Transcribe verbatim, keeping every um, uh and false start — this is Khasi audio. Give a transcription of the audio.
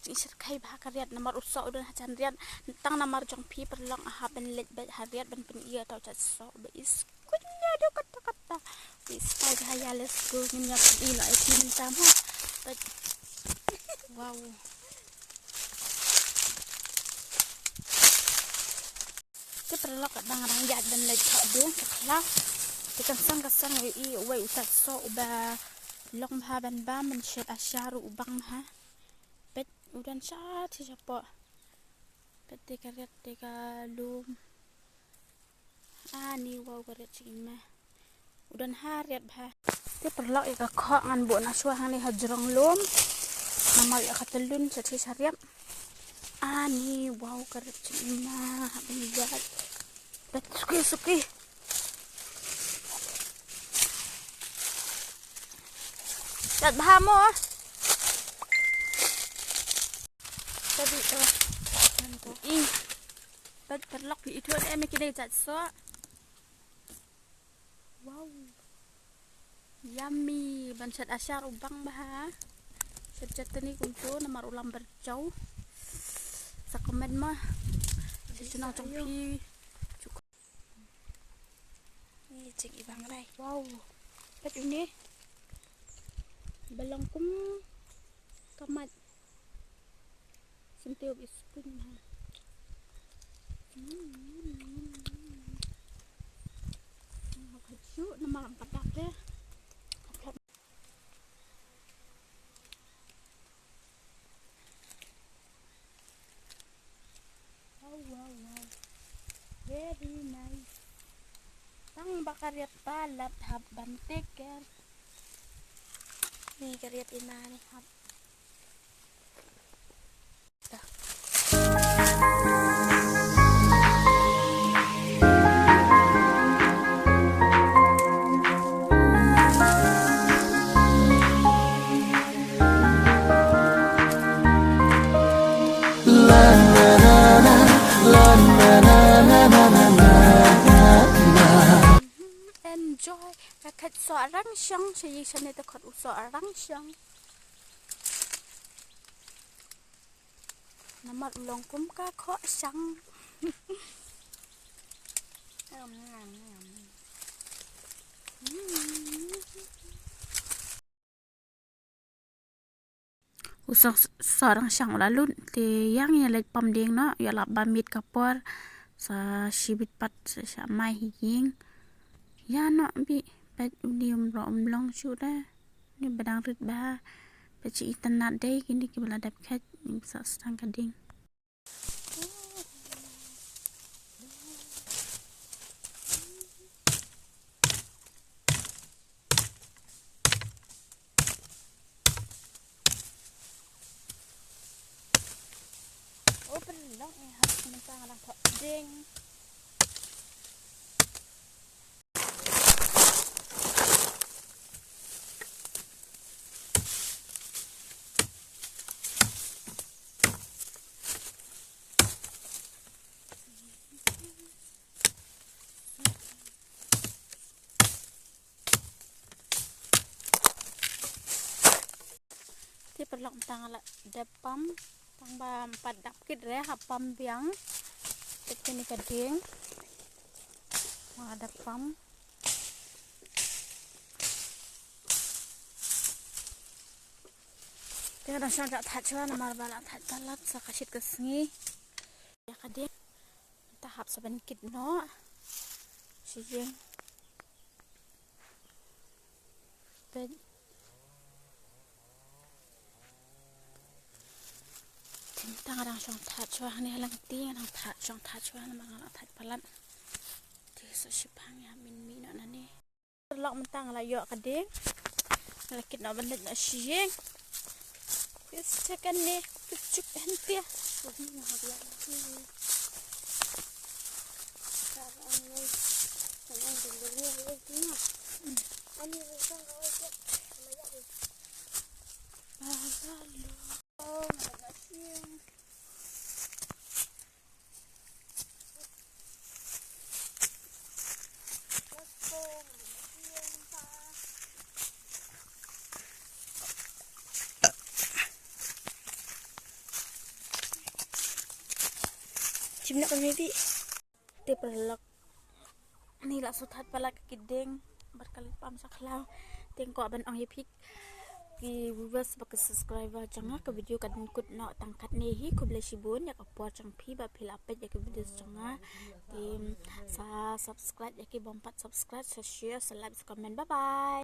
Jingshyrkhei bha ka riat namar u soh u don ha jan riat. Tang namar jong phi paralok nga hap ban leit beit ha riat ban pyni ïa uta u jait soh ba i skun ïa u katta katta. Ba i stai bha ïa. Let's go, ngin ïa pyni noh ïa phi mynta mo. Beit. Wow. Te paralok, ka dang rang ïaid ban leit thoh dieng ka khlaw. Te ka seng ka seng ïa i uwei u jait soh uba long bha ban bam, ban shet ashar u bang bha. Peit u don sha te shapoh. Peit te ka riat te ka lum. Ani wow, ka riat jingma. U don ha riat bha. Te paralok, ïa ka khoh ngan buh noh shuwa hangne ha jrong lum. Namar ïa ka tyllun sha te sha riat. Ani wow, ka riat jingma. Hap ban ïaid. Peit suki suki. Tat bha mo. Tadi, eh, i. Peit paralok, i thut em kine jait soh. Wow. Yummy. Ban shet ashar u bang bha. Shet jait tani kumto namar u lam berjau. Sa comment mo. Shet shnong jong phi. Ni jing i bang rai. Wow. Peit une. Ba long kum ka mait. Sngewthuh ba i skun ha. Hmm. Namar lam pat dap de. Wow, wow, wow. Very nice. Tang ba ka riat palat hap ban take care. Ni ka riat i ma ni hap. Enjoy. Ka khat soh rang shang, sha yi shane ta khat u soh rang shang. Namar u long kum ka khoh shang. U soh, soh rang shang u la lut, te ïa ngi ïa leit pam dieng noh, ïa la bam miet ka por, sa shibit pat, sa sha mai hi ïing. Ïa noh bi, peit u ni um ro um long shu da. Ni ba dang rit bha. Peit shi itynnad dei kine kiba la dep khet, ba sah sdang ka ding. Oh, pynlong eh, ha, mynta nga dang thoh ding. Te paralok, mynta nga la dep pam, tang ba ym pat dap kit re, hap pam biang. Te kine ka dieng. Nga la dep pam. Te nga dang shong ja thait shuwa namar ba la thait palat sa ka shit ka sngi. Ïa ka dieng. Mynta hap sa ban kit noh. Shi ïing. Peit. Te mynta nga dang shong thait shuwa hangne ha lynti, nga dang thait, shong thait shuwa namar nga dang thait palat. Te sa shipang ïa min mih noh nane. Paralok, mynta nga la ïoh ka dieng. Nga la kit noh ban leit noh sha ïing. Phi second ne, phi chuk hen pia. Chim na ka maybe. Te paralok, ni la suthat palat ka ki dieng bad ka lipam sa khlaw. Te nga kwah ban ong ïa phi ki viewers bad ki subscriber jong nga, ka video ka dang kut noh tang katne hi. Khublei shibun ïa ka por jong phi ba phi la peit ïa ki video jong nga. Te sa subscribe ïa ki bym pat subscribe, sa share, sa like, sa comment. Bye bye.